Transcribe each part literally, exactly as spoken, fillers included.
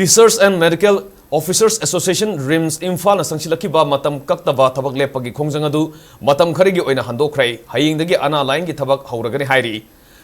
Teachers and Medical Officers Association, RIMS ꯏꯝꯐꯥꯜꯅ ꯆꯪꯁꯤꯜꯂꯛꯈꯤꯕ ꯃꯇꯝ ꯀꯛꯇꯕ ꯊꯕꯛ ꯂꯦꯞꯄꯒꯤ ꯈꯣꯡꯖꯪ ꯑꯗꯨ ꯃꯇꯝ ꯈꯔꯒꯤ ꯑꯣꯏꯅ ꯍꯟꯗꯣꯛꯈ꯭ꯔꯦ꯫ ꯍꯌꯦꯡꯗꯒꯤ ꯑꯅꯥ ꯂꯥꯏꯌꯦꯡꯒꯤ ꯊꯕꯛ ꯍꯧꯔꯒꯅꯤ ꯍꯥꯏꯔꯤ꯫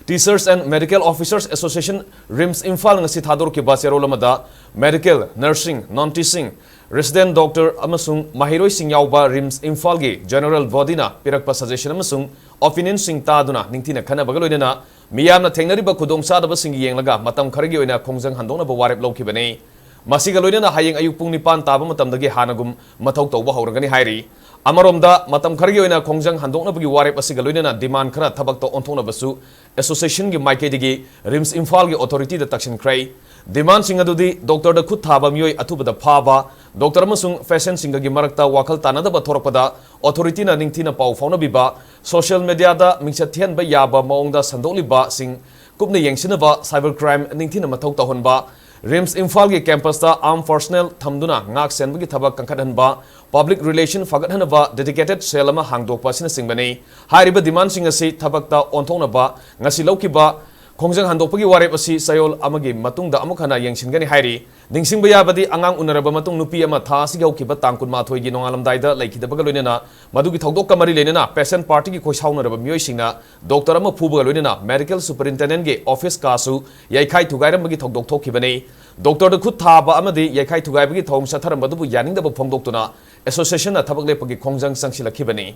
Teachers and Medical Officers Association, RIMS Imphal ꯉꯁꯤ ꯊꯥꯗꯣꯔꯛꯈꯤꯕ ꯆꯦꯔꯣꯜ ꯑꯃꯗ medical, nursing, non-teaching, resident doctor ꯑꯃꯁꯨꯡ ꯃꯍꯩꯔꯣꯏꯁꯤꯡ ꯌꯥꯎꯕ RIMS ꯏꯝꯐꯥꯜꯒꯤ general bodyꯅ ꯄꯤꯔꯛꯄ suggestion ꯑꯃꯁꯨꯡ opinionꯁꯤꯡ ꯇꯥꯗꯨꯅ ꯅꯤꯡꯊꯤꯅ ꯈꯟꯅꯕꯒ ꯂꯣꯏꯅꯅ ꯃꯤꯌꯥꯝꯅ ꯊꯦꯡꯅꯔꯤꯕ ꯈꯨꯗꯣꯡꯆꯥꯗꯕꯁꯤꯡ ꯌꯦꯡꯂꯒ ꯃꯇꯝ ꯈꯔꯒꯤ ꯑꯣꯏꯅ ꯈꯣꯡꯖꯪ ꯍꯟꯗꯣꯛꯅꯕ ꯋꯥꯔꯦꯞ ꯂꯧꯈꯤꯕꯅꯤ꯫ ꯃꯁꯤꯒ ꯂꯣꯏꯅꯅ ꯍꯌꯦꯡ ꯑꯌꯨꯛ ꯄꯨꯡ ꯅꯤꯄꯥꯟ ꯇꯥꯕ ꯃꯇꯝꯗꯒꯤ ꯍꯥꯟꯅꯒꯨꯝ ꯃꯊꯧ ꯇꯧꯕ ꯍꯧꯔꯒꯅꯤ ꯍꯥꯏꯔꯤ꯫ ꯑꯃꯔꯣꯝꯗ, ꯃꯇꯝ ꯈꯔꯒꯤ ꯑꯣꯏꯅ ꯈꯣꯡꯖꯪ ꯍꯟꯗꯣꯛꯅꯕꯒꯤ ꯋꯥꯔꯦꯞ ꯑꯁꯤꯒ ꯂꯣꯏꯅꯅ demand ꯈꯔ ꯊꯕꯛꯇ ꯑꯣꯟꯊꯣꯛꯅꯕꯁꯨ associationꯒꯤ ꯃꯥꯏꯀꯩꯗꯒꯤ RIMS ꯏꯝꯐꯥꯜꯒꯤ authorityꯗ ꯇꯛꯁꯤꯟꯈ꯭ꯔꯦ꯫ Demandꯁꯤꯡ ꯑꯗꯨꯗꯤ doctorꯗ ꯈꯨꯠ ꯊꯥꯕ ꯃꯤꯑꯣꯏ ꯑꯊꯨꯕꯗ ꯐꯥꯕ, doctor ꯑꯃꯁꯨꯡ patientꯁꯤꯡꯒꯒꯤ ꯃꯔꯛꯇ ꯋꯥꯈꯜ ꯇꯥꯅꯗꯕ ꯊꯣꯔꯛꯄꯗ authorityꯅ ꯅꯤꯡꯊꯤꯅ ꯄꯥꯎ ꯐꯥꯎꯅꯕꯤꯕ, social mediaꯗ ꯃꯤꯡꯆꯠ ꯊꯤꯍꯟꯕ ꯌꯥꯕ ꯃꯑꯣꯡꯗ ꯁꯟꯗꯣꯛꯂꯤꯕꯁꯤꯡ ꯀꯨꯞꯅ ꯌꯦꯡꯁꯤꯟꯅꯕ, cyber crime ꯅꯤꯡꯊꯤꯅ ꯃꯊꯧ ꯇꯧꯍꯟꯕ, RIMS ꯏꯝꯐꯥꯜꯒꯤ campusꯇ armed personnel ꯊꯝꯗꯨꯅ ꯉꯥꯛ ꯁꯦꯟꯕꯒꯤ ꯊꯕꯛ ꯀꯟꯈꯠꯍꯟꯕ, public relation ꯐꯒꯠꯍꯟꯅꯕ dedicated cell ꯑꯃ ꯍꯥꯡꯗꯣꯛꯄ ꯑꯁꯤꯅꯆꯤꯡꯕꯅꯤ꯫ ꯍꯥꯏꯔꯤꯕ demandꯁꯤꯡ ꯑꯁꯤ ꯊꯕꯛꯇ ꯑꯣꯟꯊꯣꯛꯅꯕ ꯉꯁꯤ ꯂꯧꯈꯤꯕ ꯈꯣꯡꯖꯪ ꯍꯟꯗꯣꯛꯄꯒꯤ ꯋꯥꯔꯦꯞ ꯑꯁꯤ ꯆꯌꯣꯜ ꯑꯃꯒꯤ ꯃꯇꯨꯡꯗ ꯑꯃꯨꯛ ꯍꯟꯅ ꯌꯦꯡꯁꯤꯟꯒꯅꯤ ꯍꯥꯏꯔꯤ꯫ ꯅꯤꯡꯁꯤꯡꯕ ꯌꯥꯕꯗꯤ, ꯑꯉꯥꯡ ꯎꯅꯔꯕ ꯃꯇꯨꯡ ꯅꯨꯄꯤ ꯑꯃ ꯊꯥ ꯑꯁꯤꯒꯤ ꯍꯧꯈꯤꯕ ꯇꯥꯡ ꯀꯨꯟꯃꯥꯊꯣꯏꯒꯤ ꯅꯣꯡꯉꯥꯜꯂꯝꯗꯥꯏꯗ ꯂꯩꯈꯤꯗꯕꯒ ꯂꯣꯏꯅꯅ ꯃꯗꯨꯒꯤ ꯊꯧꯗꯣꯛꯀ ꯃꯔꯤ ꯂꯩꯅꯅ patient partyꯒꯤ ꯈꯣꯏꯁꯥꯎꯅꯔꯕ ꯃꯤꯑꯣꯏꯁꯤꯡꯅ doctor ꯑꯃ ꯐꯨꯕꯒ ꯂꯣꯏꯅꯅ medical superintendentꯒꯤ office ꯀꯥꯁꯨ ꯌꯩꯈꯥꯏ ꯊꯨꯒꯥꯏꯔꯝꯕꯒꯤ ꯊꯧꯗꯣꯛ ꯊꯣꯛꯈꯤꯕꯅꯤ꯫ Doctorꯗ ꯈꯨꯠ ꯊꯥꯕ ꯑꯃꯗꯤ ꯌꯩꯈꯥꯏ ꯊꯨꯒꯥꯏꯕꯒꯤ ꯊꯧꯑꯣꯡ ꯆꯠꯊꯔꯝꯕꯗꯨꯕꯨ ꯌꯥꯅꯤꯡꯗꯕ ꯐꯣꯡꯗꯣꯛꯇꯨꯅ associationꯅ ꯊꯕꯛ ꯂꯦꯞꯄꯒꯤ ꯈꯣꯡꯖꯪ ꯆꯪꯁꯤꯜꯂꯛꯈꯤꯕꯅꯤ꯫